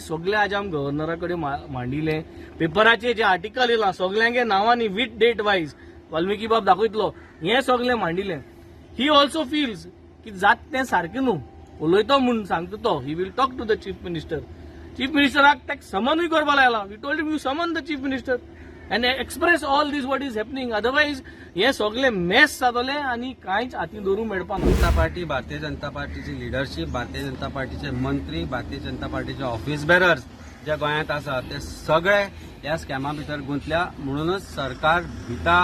सगळें आज आमी गव्हर्नरा कडेन मांडिलें. पेपराचेर जे आर्टिकल येयलां सगल्यांगे नांवांनी विथ डेट वायज, वाल्मिकी बाब दाखयतलो, हें सगळें मांडिलें. He also feels की जात तें सारकें न्हू. उलयतो म्हूण सांगता तो, he will talk to the Chief Minister. Chief मिनिस्टराक ताका समनूय करपा लायला. We told you, summon the Chief Minister and express all this, what is happening, otherwise हे सगळे मेस जातले आनी कांयच हातीन धरूंक मेळपा ना. जनता पार्टी, भारतीय जनता पार्टीची लिडरशीप, भारतीय जनता पार्टीचे मंत्री, भारतीय जनता पार्टीचे ऑफिस बेरर्स जे गोंयांत आसा ते सगळे ह्या स्कॅमा भितर गुंतल्या. म्हणूनच सरकार भिता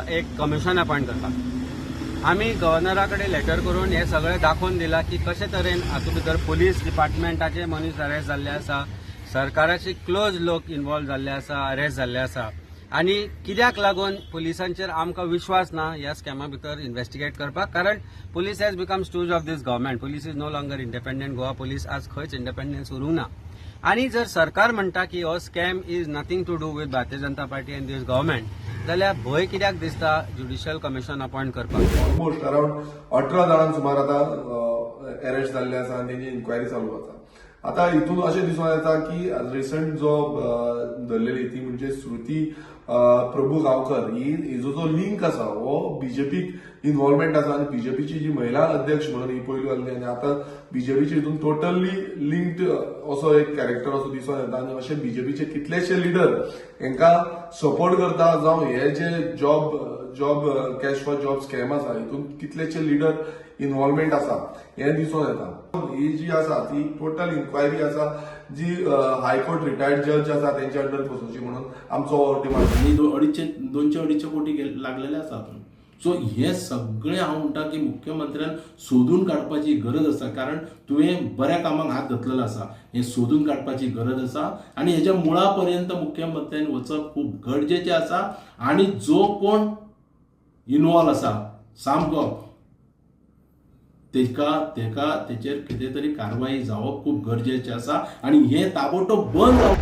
एक कमिशन अपॉयंट करपाक. आमी गव्हर्नरा कडेन लेटर करून हे सगळें दाखोवन दिलां की कशे तरेन हातूंत भितर पुलीस डिपार्टमेंटाचे मनीस अरेस्ट जाल्ले आसा, सरकाराचे क्लोज लोक इन्वॉल्व जाल्ले आसा, अरेस्ट जाल्ले आसा आनी कित्याक लागून पुलिसांचेर आमकां विश्वास ना ह्या स्कॅमा भितर इन्व्हेस्टिगेट करपाक, कारण police has become stooge of this government. Police is no longer independent. Goa police आज खंयच इंडिपेंडन्स उरूंक ना. आनी जर सरकार म्हणटा की हो scam is nothing to do with Bharatiya Janata Party and this government, जाल्यार भंय कित्याक दिसता ज्युडिशियल कमिशन अपॉयंट करपाक? ऑलमोस्ट अराउंड 18 जाणांक सुमार आतां अरेस्ट जाल्ले आसा आनी तेंची इन्क्वायरी चालू आसा. आतां हितून अशें दिसून येता की रिसंट जो धरलेली ती म्हणजे श्रुती प्रभू गांवकर, ही हिजो जो लिंक आसा हो बीजेपीक इन्वॉल्वमेंट आसा आनी बीजेपीची जी महिला अध्यक्ष म्हणून ही पयलू आसली आनी आतां बीजेपीचे हितून टोटली लिंक्ड असो एक कॅरेक्टर असो दिसून येता. आनी अशे बीजेपीचे कितलेशे लिडर हेंकां सपोर्ट करता, जावं हे जे job cash for job scam आसा, हितून कितलेशे लिडर इन्वॉल्वमेंट आसा हें दिसून येता. ही जी आसा ती टोटल इन्क्वायरी आसा जी हायकोर्ट रिटायर्ड जज आसा तेंच्या अंडर बसोवची म्हणून आमचो डिमांड. आनी अडीचशे, 200-250 कोटी लागलेले आसा हातूंत. सो हे सगळें हांव म्हणटा की मुख्यमंत्र्यान सोदून काडपाची गरज आसा, कारण तुवें बऱ्या कामाक हात घातलेलो आसा. हें सोदून काडपाची गरज आसा आनी हेच्या मुळा पर्यंत मुख्यमंत्र्यान वचप खूब गरजेचें आसा. आनी जो कोण इनवॉल्व आसा सामको, तेका तेचेर कितें तरी कारवाई जावप खूब गरजेचें आसा आनी हें ताबडतोब बंद जावप.